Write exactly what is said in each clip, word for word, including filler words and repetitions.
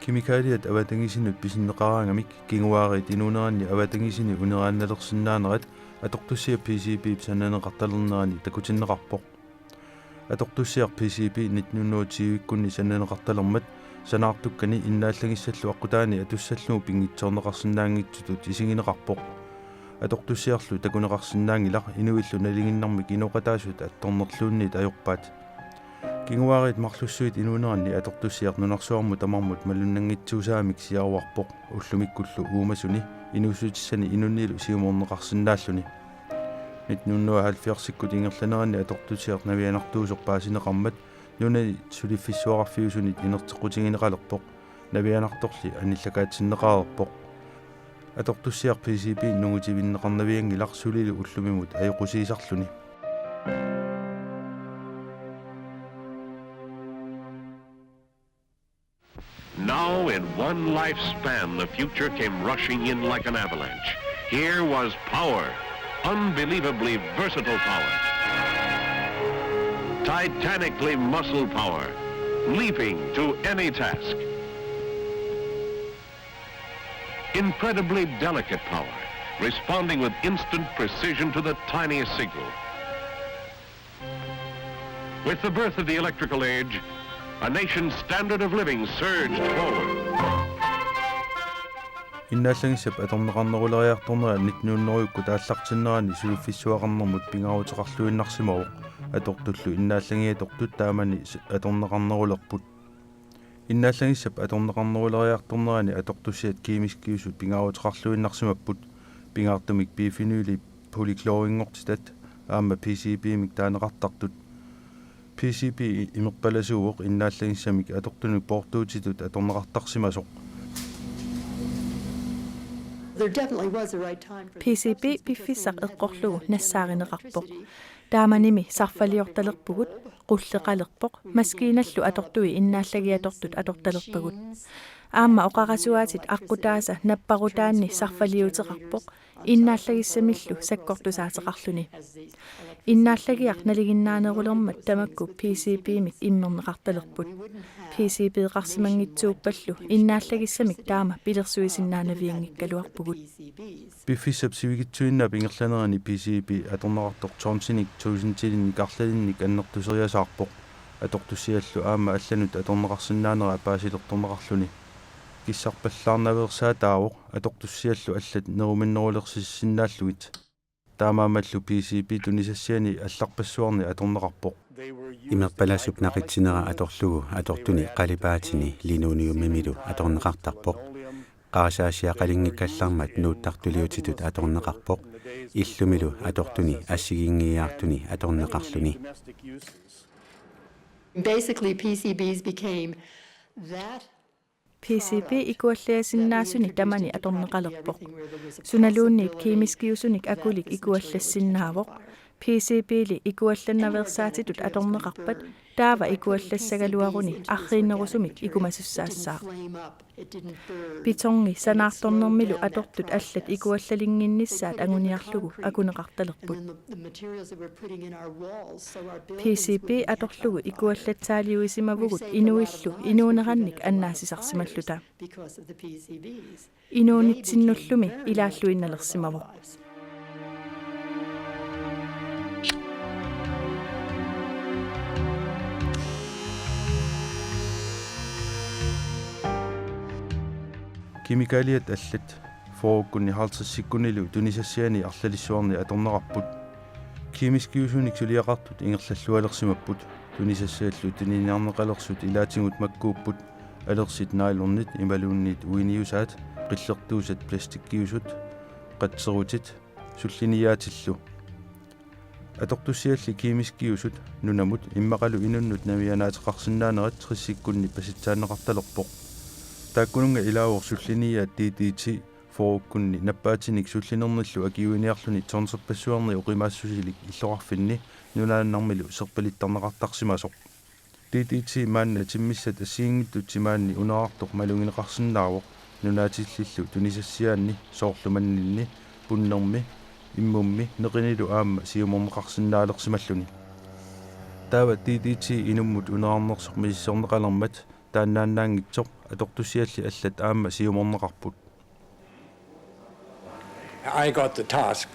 Kemikaaliat avatangiisinut pisinneqaraangamik kinguaariit inuuneranni avatangiisinik uneraannalersinnaanerat atortussiaq P C B-p sananeqartalernerani takutinneqarpoq. Atortussiaq P C B nitten hundrede og tyve-kkunni sananeqartalermat sanaartukkani innaallagissallu aqqutaani atussallugu pinngitsoorneqarsinnaanngitsutut isigineqarpoq. Atortussiarlu takuneqarsinnaanngilaq inuillu nalinginnarmik inooqataasut attornerluunniit ajorpaat. Kinguaariit marlussuit inuuneranni atortussiaq nunarsuarmut tamarmut malunnanngitsuusaamik siaruarpoq ullumikkullu uumasuni inuussutissani inunnilu siumorneqarsinnaalluni. Nitten hundrede og halvfjerds-ikkut ingerlaneranni atortussiaq navianartuusoq paasineqarmat nunani suliffissuaqarfiusunit inerteqqutigineqalerpoq, navianartorli anillakaatinneqareerpoq. Atortussiaq P C B nungutivinneqarnavianngilaq sulilu ullumimut ajoqusiisarluni. Now, in one lifespan, the future came rushing in like an avalanche. Here was power, unbelievably versatile power, titanically muscle power, leaping to any task. Incredibly delicate power, responding with instant precision to the tiniest signal. With the birth of the electrical age, a nation's standard of living surged forward. Innaallagissap atorneqarneruleriartornera nitten hundrede-kkut aallartinnerani suliffissuaqarnermut pingaaruteqarluinnarsimavoq, atortullu innaallagiatortut taamani s-, atorneqarnerulerput. Innaallagissap atorneqarneruleriartornerani atortussiat kemiskiusut pingaaruteqarluinnarsimapput, pingaartumik biphenyli polychlorinngortitat aamma P C B-mik taaneqartartut. P C B imerpalasuuvoq innaallagissamik atortunut poortuutitut atorneqartarsimasoq. There definitely was a right time for the P C B piffissaq eqqorlugu nassaarineqarpoq. Taamanimi sarfaliortalerpugut, qulleqalerpoq, maskiinallu atortui innaallagiatortut atortalerpagut. Aamma oqarasuaatit aqqutaasa napparutaanni sarfaliuteqarpoq, innaallagissamillu sakkortusaateqarluni. Innaallagiaq nalinginnaanerulermat tamakku P C B-mik immerneqartalerput. P C B-qarsimanngitsuuppallu innaallagissamik taama pilersuisinnaanavianngikkaluarpugut. Piffissap sivikitsuinnap ingerlanerani P C B atorneqartoq tonsinik tusindilinnik arlalinnik annertuseriasaarpoq, atortussiallu aamma allanut atorneqarsinnaanera paasilertorneqarluni. Kissarpallaarnaveersaataavoq atortussiallu allat neruminnerulersissinnaallutik. Taamaammallu P C B tunisassiani allarpassuarni atorneqarpoq. Imerpalasup naqitsinera atorlugu atortuni qalipaatini linoleumimilu atorneqartarpoq. Qarasaasiaqalinngikkallarmat nuuttartuliutitut atorneqarpoq. Illumilu atortuni assigiinngiiaartuni atorneqarluni. Basically, P C Bs became that P C B ikuallajasinnaasuni tamani atorneqalerpoq. Sunaluunniit kemiskiusunik akulik ikuallassinnaavoq. P C B-li ikuallannaveersaatitut atorneqarpat taava ikuallassagaluaruni arriinnerusumik ikumasussaassaaq. Betongi sanaartornermilu atortut allat ikuallalinnginnissaat anguniarlugu akuneqartalerput. The materials that we're putting in our walls, so our P buildings C B atorlugu ikuallatsaaliuisimavugut inuillu inuunerannik annaasisarsimalluta. Because of the P C Bs. Inuunitsinnullumi ilaalluinnalersimavoq. Kemikaaliat allat fyrrekkunni halvtredsikkunnilu tunisassiani arlalissuarni atorneqarput. Kemiskiusunik suliaqartut ingerlallualersimapput. Tunisassiallu tuniniarneqalersut ilaatigut makkuupput. Alersit nylonit imaluunniit uiniusaat, qillertuusat plastikkiusut, qatserutit, sulliniaatillu. Atortussialli kemiskiusut nunamut immaqalu inunnut navianaateqarsinnaanerat tressikkunni pasitsaanneqartalerpoq. Taakkununnga ilaavoq sulliniaat D D T fyrrekkunni nappaatinik sullinernillu akiuiniarluni tonserpassuarni oqimaassusilik illoqarfinni nunaannarmilu serpalittarneqartarsimasoq. D D T maanna timmissat assigiinngitsut timaanni unerartoq malugineqarsinnaavoq nunaatillillu tunisassiaanni, soorlu manninni, punnermi, immummi neqinilu aamma siumorneqarsinnaalersimalluni. Taava D D T inummut unerarnersoq misissorneqalermat taannaannaanngitsoq atortussialli allat aamma siumorneqarput. I got the task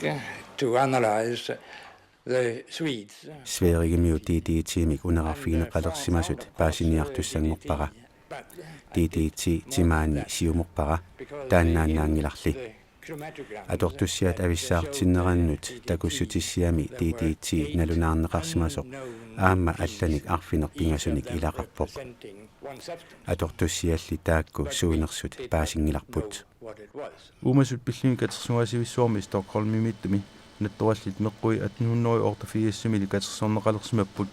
to analyze the Swedes. Sverigemiut D D T-mik unerarfigineqalersimasut paasiniartussanngorpara. D D T timaanni siumorpara, taannaannaanngilarli. Atortussiat avissaartinnerannut takussutissiami D D T nalunaarneqarsimasoq aamma allanik arfineq-pingasunik ilaqarpoq. Atortussialli taakku suunersut paasinngilarput. Uumasut pillugit katersugaasivissuarmi Stockholmimiittumi nattorallit meqqui atten hundrede og otteogfirsimiilli katersorneqalersimapput.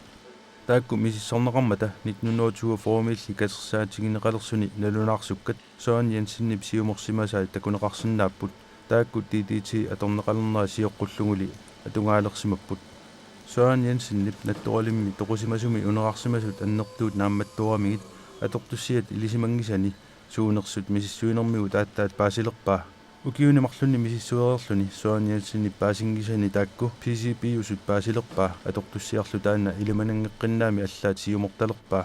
Taakku misissorneqarmata nitten hundrede og toogfyrremiilli katersaatigineqalersuni nalunaarsukkat Søren Jensenip siumorsimasai takuneqarsinnaapput. Taakku D D T atorneqalernera sioqqulluguli atugaalersimapput. Søren Jensenip nattoralimmi toqusimasumi unerarsimasut annertuut naammattooramigit atortussiat ilisimanngisani suunersut misissuinermigut aatsaat paasilerpaa. Ukiuni marlunni misissuereerluni Søren Jensenip paasinngisani taakku P C B-usut paasilerpaa, atortussiarlu taanna ilimananngeqqinnaami allaat siumortalerpaa.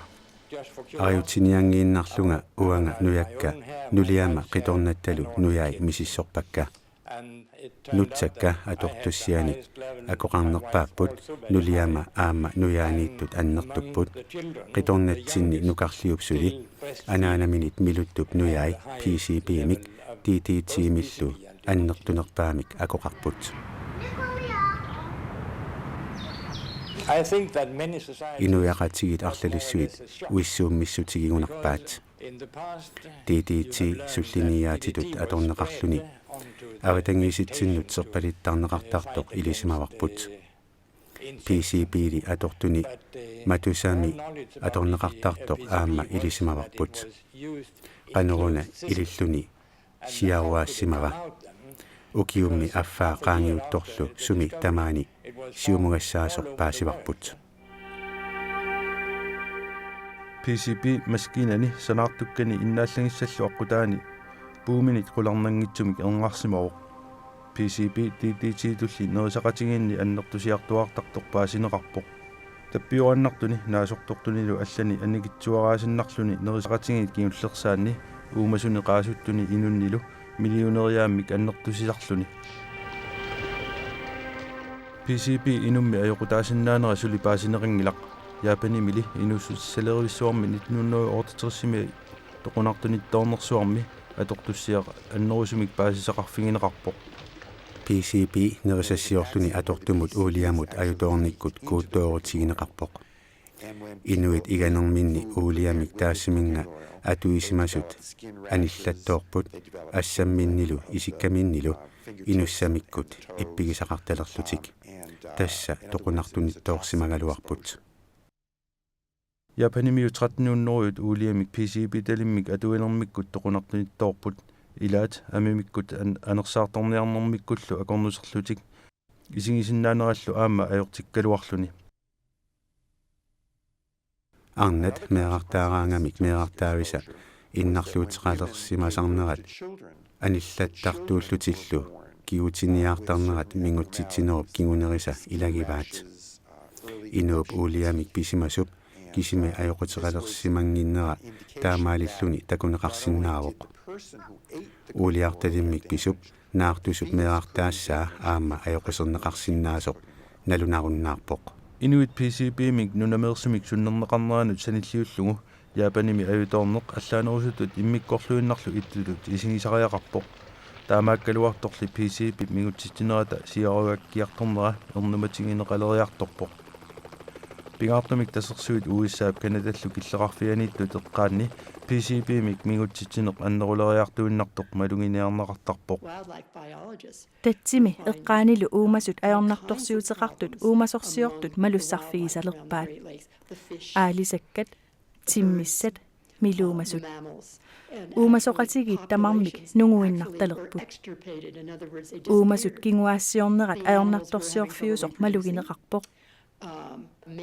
Ariutsinianngiinnarlunga uanga nujakka nuliama qitornattalu nujai misissorpakka. Nutsakka atortussianik akoqarnerpaapput, nuliama aamma nujaaniittut annertupput. Qitornatsinni nukarliup suli anaanaminit Miluttup nujai P C B-mik D D T-millu annertunerpaamik akoqarput. I think that many societies Inuiaqatigiit arlalissuit uissuummissutigigunarpaat. D D T sulliniaatitut atorneqarluni avatangiisitsinnut serpalittarneqartartoq ilisimavarput. P C B-li atortuni matusami atorneqartartoq aamma ilisimavarput. Qanoruna ililluni siaruaassimava? Ukiummi affaa qaangiuttorlu sumi tamaani siumugassaasoq paasivarput. P C B-maskiinani sanaartukkani innaallagissallu aqqutaani puuminit qularnanngitsumik erngarsimavoq. P C B D D T-tulli nerisaqatigiinni annertusiartuaartartoq paasineqarpoq. Tappioraannartuni naasortortunilu allani annikitsuaraassinnarluni nerisaqatigiit kingullersaanni uumasuni qaasuttuni inunnilu millioneriaammik annertusisarluni. P C B inummi ajoqutaasinnaanera suli paasineqanngilaq. Japanimili inuussutissaleruvissuarmi nitten hundrede og otteogtresimi toqunartunittoornersuarmi atortussiaq annerusumik paasisaqarfigineqarpoq. P C B nerisassiorluni atortumut uuliamut ajutoornikkut kuuttoorutigineqarpoq. Inuit iganerminni uuliamik taassaminnga atuisimasut anillattoorput, assamminnilu isikkaminnilu inussamikkut ippigisaqartalerlutik. Tassa toqunartunittoorsimagaluarput. Japanimiut tretten hundrede uuliamik P C B-talimmik atuinermikkut toqunartunittoorput, ilaat amimikkut an-, anersaartorniarnermikkullu akornuserlutik isigisinnaanerallu aamma ajortikkaluarluni. Arnat meerartaaraangamik meerartaavisa innarluuteqalersimasarnerat anillattartuullutillu kigutiniaartarnerat mingutsitsinerup kingunerisa ilagivaat. Inuup uuliamik pisimasup kisimi ajoquteqalersimannginnera taamaalilluni takuneqarsinnaavoq. Uuliartalimmik pisup naartusup meerartaassaa aamma ajoquserneqarsinnaasoq nalunarunnaarpoq. Inuit P C B-mik nunameersumik sunnerneqarneranut sanilliullugu Japanimi ajutoorneq allaanerusutut immikkoorluinnarlu ittutut isigisariaqarpoq. Taamaakkaluartorli P C B-p mingutsitsinerata siaruakkiartornera ernumatigineqaleriartorpoq. Pingaartumik tasersuit U S A-p Canadallu killeqarfianiittut eqqaanni P C B-mik mingutsitsineq anneruleriartuinnartoq maluginiarneqartarpoq. Tatsimi eqqaanilu uumasut ajornartorsiuteqartut uumasorsiortut malussarfigisalerpaat. Aalisakkat, timmissat, miluumasut. Uumasoqatigiit tamarmik nunguinnartalerput. Uumasut kinguaassiornerat ajornartorsiorfiusoq malugineqarpoq.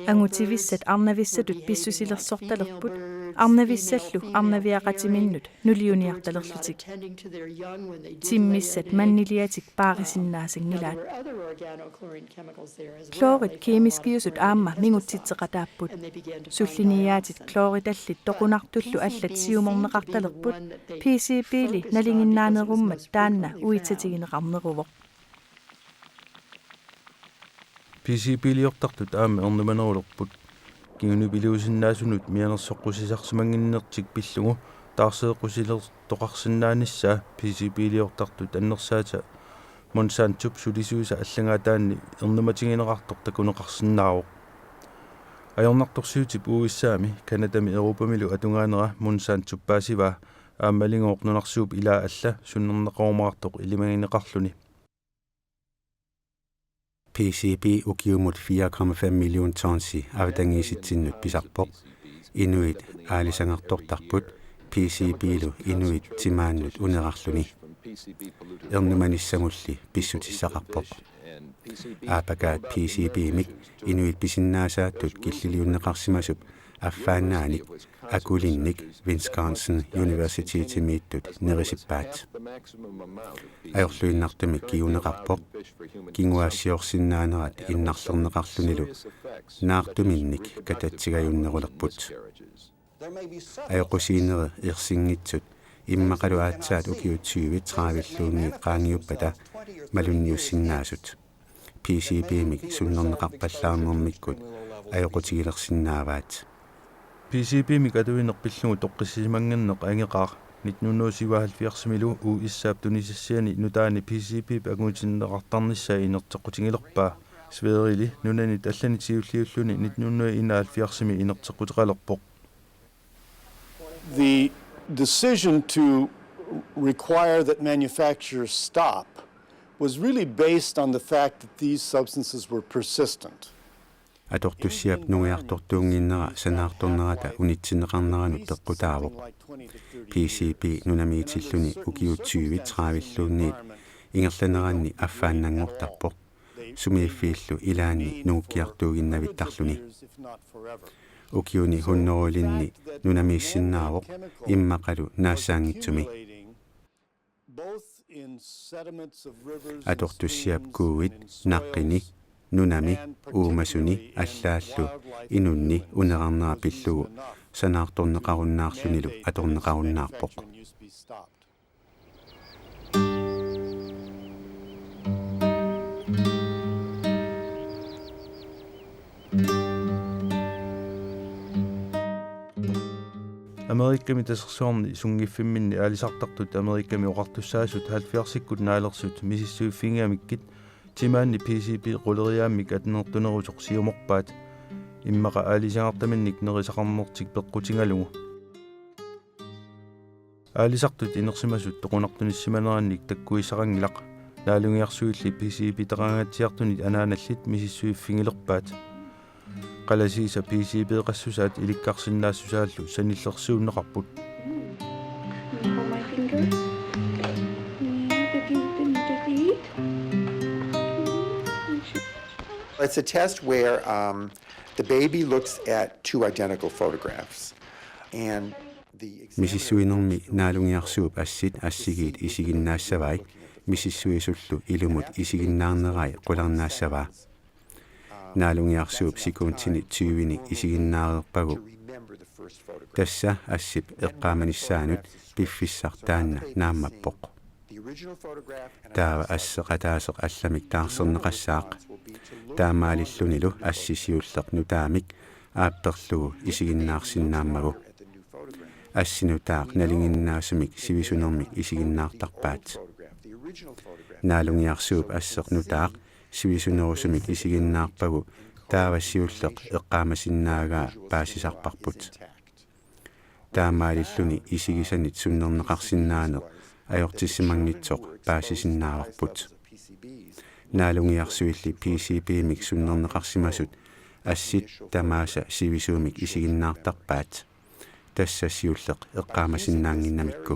Angutivissat arnavissatut pissusilersortalerput, arnavissallu arnaviaqatiminnut nuliuniartalerlutik. Timmissat manniliatik paarisinnaasangilaat. Klorit kemiskiusut aamma mingutsitseqataapput. Sulliniaatit kloritallit toqunartullu allat siumorneqartalerput, P C B-li nalinginnaanerummat taanna uitsatigineqarneruvoq. P C B-liortartut aamma ernumanerulerput. Kingunipiluusinnaasunut mianersoqqusisarsimannginnertik pillugu taarseeqqusilertoqarsinnaanissaa P C B-liortartut annersaata Monsantop sulisuisa allagaataanni ernumatigineqartoq takuneqarsinnaavoq. Ajornartorsiutip U S A-mi, Canadami Europamilu atugaanera Monsantop paasivaa aammaligooq nunarsuup ilaa alla sunnerneqarumaartoq ilimagineqarluni. P C B ukiumut fire komma fem million tonsi avatangiisitsinnut pisarpoq. Inuit aalisagartortarput P C B-lu inuit timaannut unerarluni. Ernumanissamulli pissutissaqarpoq. Aapakaat P C B-mik inuit pisinnaasaattut killiliunneqarsimasup affaannaanik Akulinnik Wisconsin Universitetimiittut nerisippaat. Ajorluinnartumik kinguneqarpoq, kinguaassiorsinnaanerat innarlerneqarlunilu naartuminnik katatsigajunnerulerput. Ajoqusiineri ersinngitsut immaqalu aatsaat ukiut tyve tredive-lluunniit qaangiuppata malunniussinnaasut P C B-mik sunnerneqarpallaarnermikkut ajoqutigilersinnaavaat. P C B-mik atuineq pillugu toqqissisimannginneq angeqaaq. Nitten hundrede syvoghalvfjerds-imilu U S A-p tunisassiani nutaanik P C B-p angutinneqartarnissaa inerteqqutigilerpaa. Sverigeli nunanit allanit siulliulluni nitten hundrede enoghalvfjerds-imi inerteqquteqalerpoq. The decision to require that manufacturers stop was really based on the fact that these substances were persistent. Atortussiap nungiartortuunnginnera sanaartornerata unitsinneqarneranut peqqutaavoq. P C B nunamiitilluni ukiut tyve tredive-lluunniit ingerlaneranni affaannanngortarpoq. Sumiiffiillu ilaanni nungukkiartuuginnavittarluni. Ukiuni hunnorujulinni nunamiissinnaavoq immaqalu naassaanngitsumi. Atortussiap kuuit naqqini, nunami, uumasuni allaallu inunni unerarnera pillugu sanaartorneqarunnaarlunilu atorneqarunnaarpoq. Amerikami tasersuarni sunngiffimminni aalisartartut Amerikami oqartussaasut halvfjerdsikkut naalersut misissuiffigigamikku timaanni P C B quleriaammik anertunerusoq siumorpaat, immaqa aalisagartaminnik nerisaqarnertik peqqutigalugu. Aalisartut inersimasut toqunartunissimanerannik takkuissaqanngilaq. Naalungiarsuilli P C B-taqangaatsiartunit anaanallit misissuiffigilerpaat. Qalasiisa P C B-qassusaat ilikkarsinnaassusaallu sanillersuunneqarput. Hold my finger. And the thing that you just ate. It's a test where, um, the baby looks at two identical photographs. And the examiner Misissuinermi naalungiarsuup assit assigiit isiginnaassavai, misissuisullu ilumut isiginnaarnerai qularnaassavaa. Naalungiarsuup sekundini tyvenik isiginnaareerpagu. Tassa assip eqqaamanissaanut piffissaq taanna naammappoq. Taava asseq ataaseq allamik taarserneqassaaq. Taamaalillunilu assi siulleq nutaamik aapperlugu isiginnaarsinnaammagu. Assi nutaaq nalinginnaasumik sivisunermik isiginnaartarpaat. Naalungiarsuup asseq nutaaq sivisunerusumik isiginnaarpagu taava siulleq eqqaamasinnaagaa paasisarparput. Taamaalilluni isigisanit sunnerneqarsinnaaneq ajortissimanngitsoq paasisinnaavarput. Naalungiarsuilli P C B-mik sunnerneqarsimasut assit tamaasa sivisuumik isiginnaartarpaat. Tassa siulleq eqqaamasinnaannginnamikku.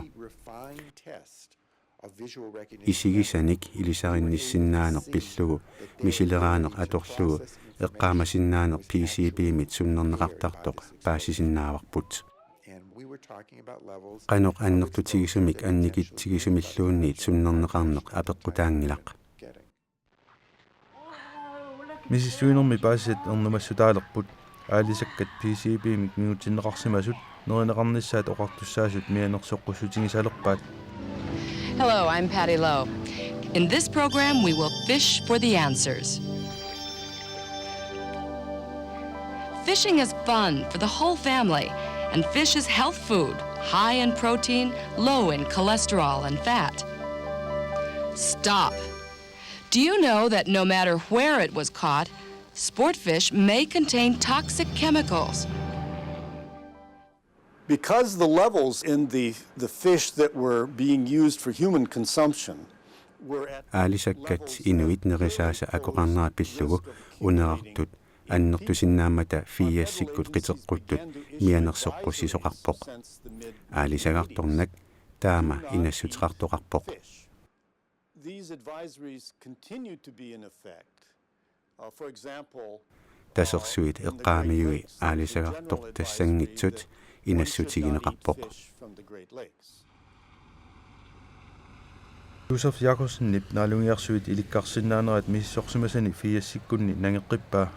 Isigisanik ilisarinnissisinnaaneq pillugu misileraaneq atorlugu eqqaamasinnaaneq P C B-mit sunnerneqartartoq paasisinnaavarput. Qanoq annertutigisumik annikitsigisumilluunniit sunnerneqarneq apeqqutaanngilaq. Misissuinermi paasisat ernumassutaalerput, aalisakkat P C B-mik mingutsinneqarsimasut nerineqarnissaat oqartussaasut mianersoqqussutigisalerpaat. Hello, I'm Patty Lowe. In this program, we will fish for the answers. Fishing is fun for the whole family, and fish is health food, high in protein, low in cholesterol and fat. Stop. Do you know that no matter where it was caught, sport fish may contain toxic chemicals? Because the levels in the, the fish that were being used for human consumption were at aalisakkat inuit nerisaasa akoqarnera pillugu unerartut annertusinnaammata fiassikkut qiteqquttut mianersoqqussisoqarpoq. Aalisagartornak taama inassuteqartoqarpoq. These advisories continue to be in effect. Uh, for example, tasersuit eqqaamiui aalisagartortassanngitsut inassutigineqarpoq. Josef Jakobsenip naalungiarsuit ilikkarsinnaanerat misissorsimasani fiassikkunni nangeqqippaa.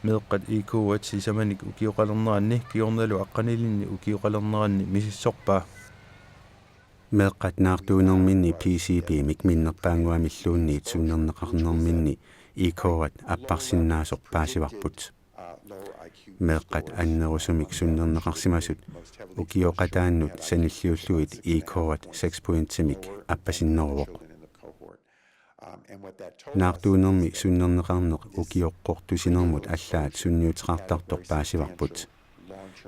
Meeqqat I K-at sisamanik ukioqalerneranni kingornalu aqqanilinni ukioqalerneranni misissorpaa. Meeqqat naartuunerminni P C B-mik minnerpaannguamilluunniit sunnerneqarnerminni I K-at apparsinnaasoq paasivarput. Meeqqat annerusumik sunnerneqarsimasut ukioqataannut sanilliullugit I K-at seks pointimik appasinneruvoq. Naartuunermi sunnerneqarneq ukioqqortusinermut allaat sunniuteqartartoq paasivarput.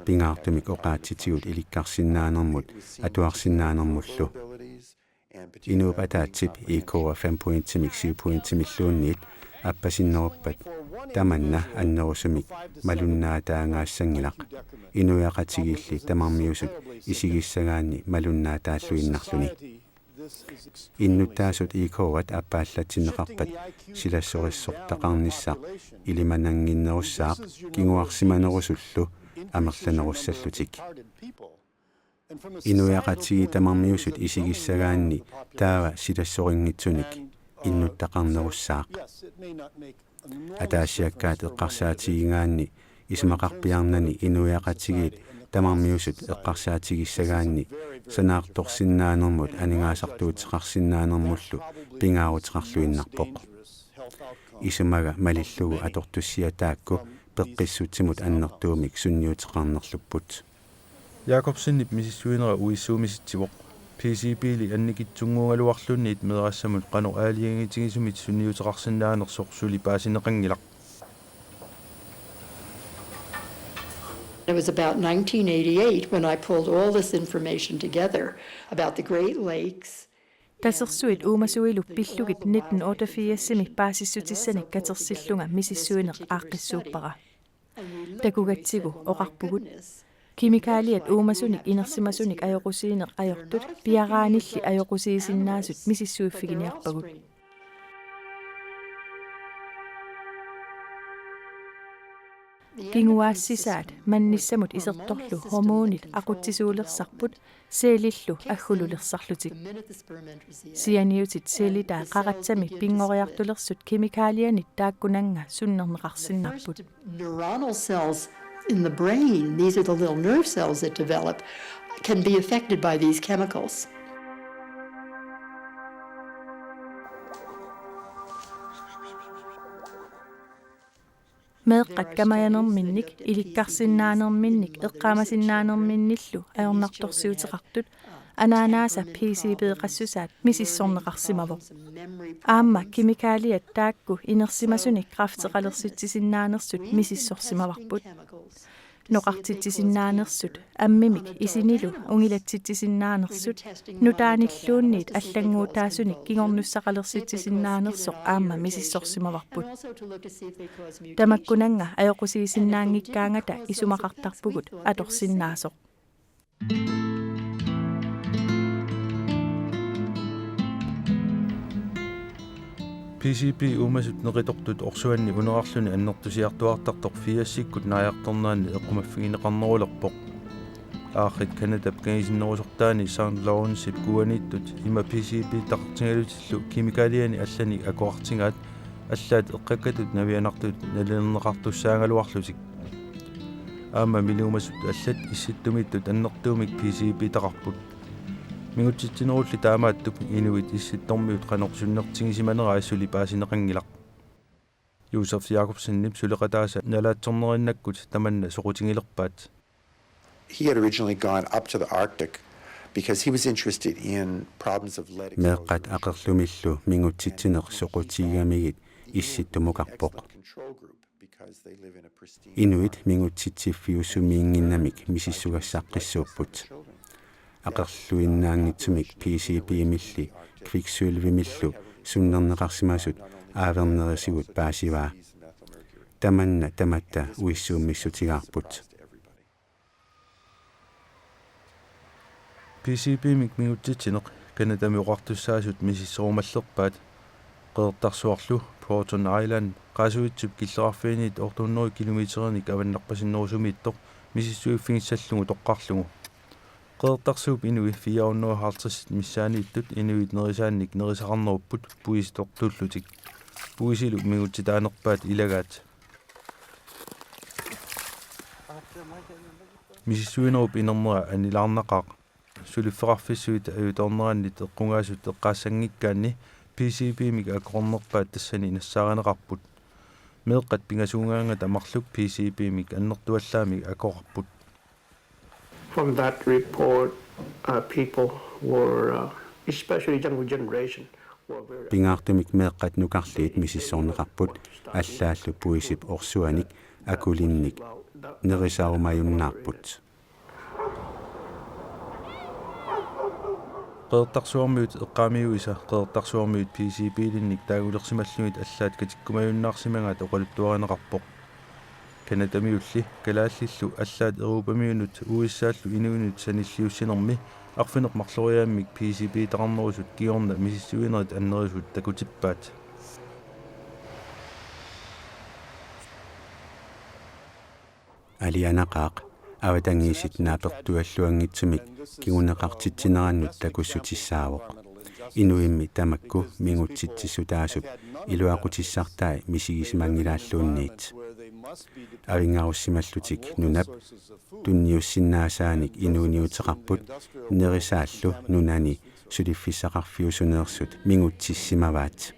Pingaartumik oqaatsitigut ilikkarsinnaanermut atuarsinnaanermullu. Inuup ataatsip I K-at fem pointimik syv pointimilluunniit appasinneruppat tamanna annerusumik malunnaataagaassanngilaq. Inuiaqatigiilli tamarmiusut isigissagaanni malunnaataalluinnarluni. Innuttaasut I K-at appaallatsinneqarpat silassorissortaqarnissaq ilimanannginnerussaaq kinguarsimanerusullu amerlanerussallutik. Inuiaqatigiit tamarmiusut isigissagaanni taava silassorinngitsunik innuttaqarnerussaaq. Ataasiakkaat eqqarsaatigigaanni isumaqarpiarnani inuiaqatigiit tamarmiusut eqqarsaatigissagaanni sanaartorsinnaanermut aningaasartuuteqarsinnaanermullu pingaaruteqarluinnarpoq. Isumaga malillugu atortussiat taakku peqqissutsimut annertuumik sunniuteqarnerlupput. Jakobsenip misissuinera uissuumisitsivoq. P C B-li annikitsunnguugaluarluunniit meerassamut qanoq aalajangiitigisumit sunniuteqarsinnaanersoq suli paasineqanngilaq. It was about nineteen eighty-eight when I pulled all this information together about the Great Lakes. Tasersuit uumasuilu pillugit nitten otteogfirsimi paasissutissanik katersillunga misissuineq aaqqissuuppara. Takugatsigu oqarpugut: Kemikaaliat uumasunik inersimasunik ajoqusiineq ajortut piaraanilli ajoqusiisinnaasut misissuiffiginiarpagut. Kinguaassisaat mannissamut isertorlu hormonit aqutsisuulersarput cellillu aggululersarlutik. Sianiutit cellitaa qaratsami pinngoriartulersut kemikaalianit taakkunannga sunnerneqarsinnaapput. Neuronal cells in the brain, these are the little nerve cells that develop, can be affected by these chemicals. Meeqqat kamajanerminnik, ilikkarsinnaanerminnik eqqaamasinnaanerminnillu ajornartorsiuteqartut anaanaasa P C B-qassusaat misissorneqarsimavoq. Aamma kemikaaliat taakku inersimasunik kræfteqalersitsisinnaanersut misissorsimavarput. Noqartitsisinnaanersut, ammimik isinilu ungilatsitsisinnaanersut, nutaanilluunniit allannguutaasunik kingornussaqalersitsisinnaanersoq aamma misissorsimavarput. Tamakkunannga ajoqusiisinnaanngikkaangata isumaqartarpugut atorsinnaasoq. P C B uumasut neqitortut orsuanni unerarluni annertusiartuaartartoq firsikkut naajartornerani eqqumaffigineqarnerulerpoq. Aarrit Canadap kangisinnerusortaani Saint Lawrencep kuaniittut ima P C B-taqartigalutillu kemikaliani allanik akoqartigaat allaat eqqakkatut navianartut nalilerneqartussaagaluarlutik. Aamma miluumasut allat Issittumiittut annertuumik P C B-taqarput. Mingutsitsinerulli taamaattup inuit Issittormiut qanoq sunnertigisimanerai suli paasineqanngilaq. Josef Jakobsenip suleqataasa nalaatsornerinnakkut tamanna soqutigilerpaat. He had originally gone up to the Arctic because he was interested in problems of lead exposure. Meeqqat aqerlumillu mingutsitsineq soqutigigamigit Issittumukarpoq. Control group because they live in a pristine Inuit mingutsitsiffiussumiinnginnamik misissugassaqqissuupput. Aqerluinnaanngitsumik P C B-milli kviksølvimillu sunnerneqarsimasut aavernerisigut paasivaa. Tamanna tamatta uissuummissutigaarput. P C B-mik mingutsitsineq Canadami oqartussaasut misissorumallerpaat. Qeqertarsuarlu Proton Island qaasuitsip killeqarfianit otte hundrede kilometerinik avannarpasinnerusumiittoq misissuiffigissallugu toqqarlugu. Qeqertarsuup inui fire hundrede og halvtreds missaaniittut inuit nerisaannik nerisaqarnerupput puisitortuullutik. Puisilu mingutsitaanerpaat ilagaat. Misissuinerup inernera annilaarnaqaaq. Suliffeqarfissuit ajutoornerannit eqqugaasut eqqaassanngikkaanni P C B-mik akoqarnerpaat tassani nassaarineqarput. Meeqqat pingasuugaangata marluk P C B-mik annertuallaamik akoqarput. From that report, uh, people were, uh, especially younger generation, were very Pingaartumik meeqqat nukarliit misissorneqarput allaallu puisip orsuanik akulinnik nerisarumajunnaarput. Qeqertarsuarmiut eqqaamiuisa Qeqertarsuarmiut P C B-linnik taangulersimallugit allaat katikkumajunnaarsimagaat oqaluttuarineqarpoq. Canadamiulli, kalaallillu allaat Europamiunut U S A-llu inuinut sanilliussinermi arfineq-marloriaammik P C B-taqarnerusut kingorna misissuinerit annerusut takutippaat. Alianaqaaq avatangiisit naapertualluanngitsumik kinguneqartitsinerannut takussutissaavoq. Inuimmi tamakku mingutsitsissutaasup iluaqutissartai misigisimanngilaarluunniit. Avinngarussimallutik nunap tunniussinnaasaanik inuuniuteqarput nerisaallu nunani suliffissaqarfiusuneersut mingutsissimavaat.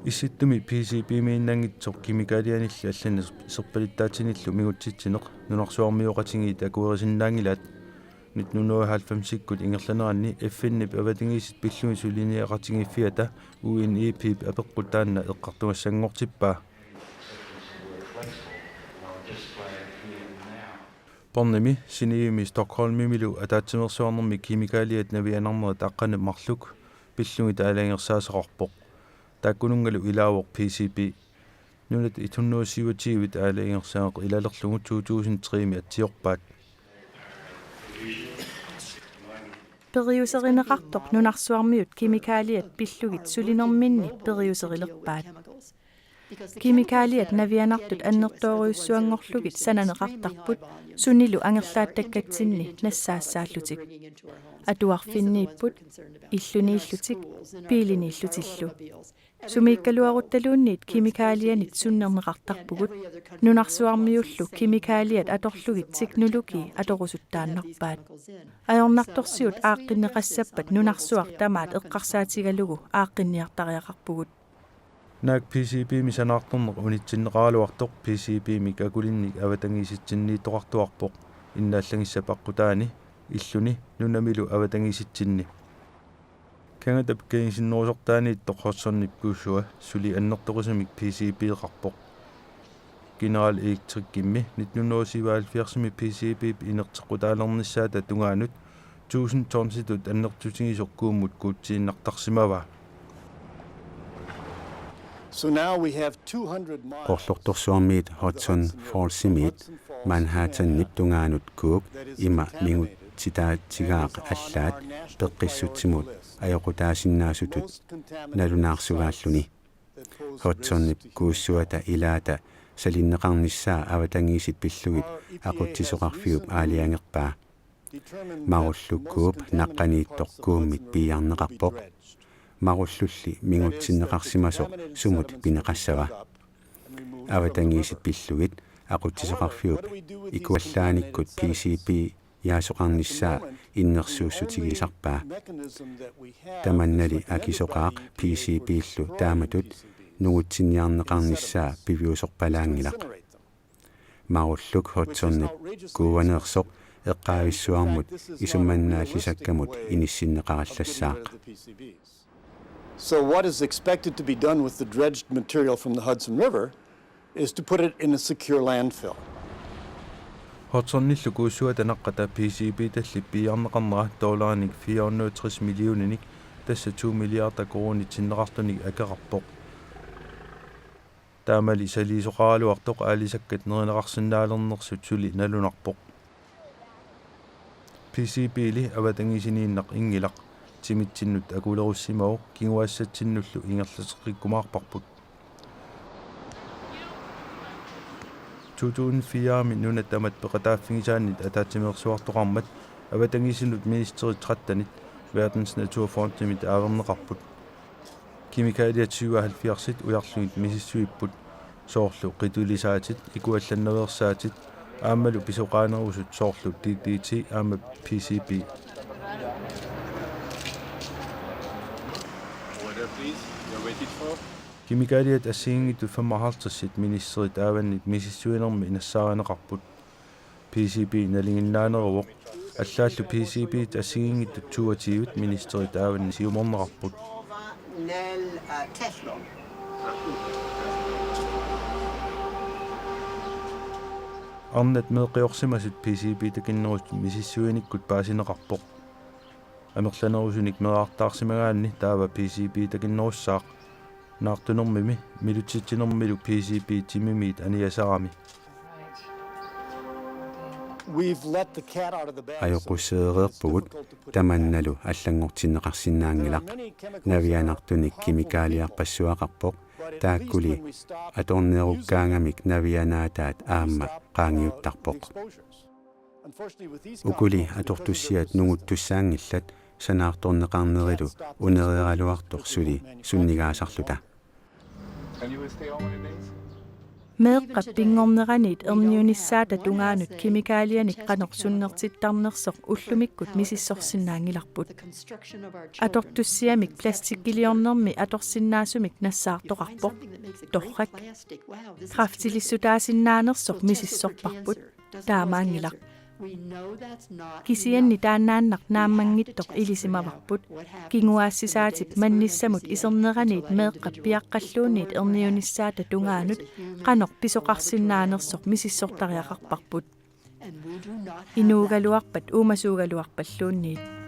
Issittumi P C B-miinnanngitsoq kemikalianilli allani serpalittaatsinillu mingutsitsineq nunarsuarmioqatigiit akuerisinnaanngilaat. Nitten hundrede og halvfemsikkut ingerlaneranni F N-ip avatangiisit pillugit suliniaqatigiiffiata U N E P-p apeqqut taanna eqqartugassanngortippaa. Bonnimi, Genèvemi, Stockholmimilu ataatsimeersuarnermi kemikaliat navianarnerat aqqaneq marluk pillugit aalajangersaasoqarpoq. Taakkununngalu ilaavoq P C B. Nunat et hundrede syvogtyve aalajangersaaq ilalerlugu to tusind tre-mi atsiorpaat. Periuserineqartoq nunarsuarmiut kemikaliat pillugit sulinerminni periuserilerpaat. Kemikaliat navianartut annertoorujussuanngorlugit sananeqartarput sunilu angerlaattakatsinni nassaassaallutik. Atuarfinniipput, illuniillutik, biiliniillutillu. Sumiikkaluaruttaluunniit kemikalianit sunnerneqartarpugut. Nunarsuarmiullu kemikaliat atorlugit teknologi atorusuttaannarpaat. Ajornartorsiut aaqqinneqassappat nunarsuaq tamaat eqqarsaatigalugu aaqqinniartariaqarpugut. Naak P C B-mi sanaartorneq unitsinneqaraluartoq P C B-mik akulinnik avatangiisitsinniittoqartuarpoq, innaallagissap aqqutaani, illuni nunamilu avatangiisitsinni. Canadap kangisinnerusortaaniittoq Hudsonip kuussua suli annertoqisumik P C B-qarpoq. General Electricimi nitten hundrede syvoghalvfjerdsimi P C B-p inerteqqutaalernissaata tungaanut tusind tonsitut annertutigisoq kuummut kuutsiinnartarsimavaa. So now we have two hundred miles Qorlortorsuarmiit Hudson Fallsimiit Manhattanip tungaanut Cook ima mingutsitaatigaaq allaat peqqissutsimut ajoqutaasinnaasutut nalunaarsugaalluni. Hudsonip kuussuata ilaata salinneqarnissaa avatangiisit pillugit aqutsisoqarfiup aalajangerpaa. Marullu Coop naqqaniittoq kuummit piiarneqarpoq. Marullulli mingutsinneqarsimasoq sumut pineqassava? Avatangiisit pillugit aqutsisoqarfiup ikuallaanikkut P C B-iaasoqarnissaa innersuussutigisarpaa. Tamannali akisoqaaq P C B-llu taamatut nungutsinniarneqarnissaa piviusorpalaanngilaq. Marulluk Hudsonip kuuaneersoq eqqaavissuarmut isumannaallissakkamut inissinneqarallassaaq. So what is expected to be done with the dredged material from the Hudson River is to put it in a secure landfill. Hudsonillu kuussuata naqqata P C B-talli piiarneqarnera dollarinik fire hundrede og tres millioninik, tassa to milliarder koruunit sinneqartunik akeqarpoq. Taamali saliisoqaraluartoq aalisakkat nerineqarsinnaalernersut suli nalunarpoq. P C B-li avatangiisiniinnaq inngilaq, timitsinnut akulerussimavoq, kinguaassatsinnullu ingerlateqqikkumaarparput. To tusind fire-mi nunat tamat peqataaffigisaannit ataatsimeersuartoqarmat avatangiisinut ministerit trettenit Verdensnaturfondimit aaverneqarput. Kemikaliat syvoghalvfjerdsit ujarlugit misissuipput, soorlu qitulisaatit, ikuallannaveersaatit aammalu pisoqaanerusut soorlu D D T aamma P C B. Kemikaliat assigiinngitsut femoghalvtredsit ministerit aavannit misissuinermi nassaarineqarput. P C B nalinginnaaneruvoq. Allaallu P C B-t assigiinngitsut toogtyvet ministerit aavannit siumorneqarput. Arnat meeqqiorsimasut P C B takinnerusut misissuinikkut paasineqarpoq. Amerlanerusunik meerartaarsimagaanni taava P C B takinnerussaaq. Naartunermimi milutsitsinermilu P C B timimiit aniasarami. We've let the cat out of the bag. Ajoqusseereerpugut, tamannalu allanngortinneqarsinnaanngilaq. Navianartunik kemikaliarpassuaqarpoq, taakkuli atornerukkaangamik navianaataat aamma qaangiuttarpoq. Ukuli atortussiat nunguttussaanngillat, sanaartorneqarnerilu unereeraluartoq suli sunnigaasarluta. Meeqqap pinngorneraniit erniunissaata tungaanut kemikalianik qanoq sunnertittarnersoq ullumikkut misissorsinnaanngilarput. Atortussiamik plastikkiliornermi atorsinnaasumik nassaartoqarpoq. Torrak. Kræftilissutaasinnaanersoq misissorparput. Taamaanngilaq. Kisianni taannaannaq naammanngitsoq ilisimavarput. Kinguaassisaatip mannissamut iserneraniit meeqqap piaqqalluunniit erniunissaata tungaanut qanoq pisoqarsinnaanersoq misissortariaqarparput. Inuugaluarpat uumasuugaluarpalluunniit.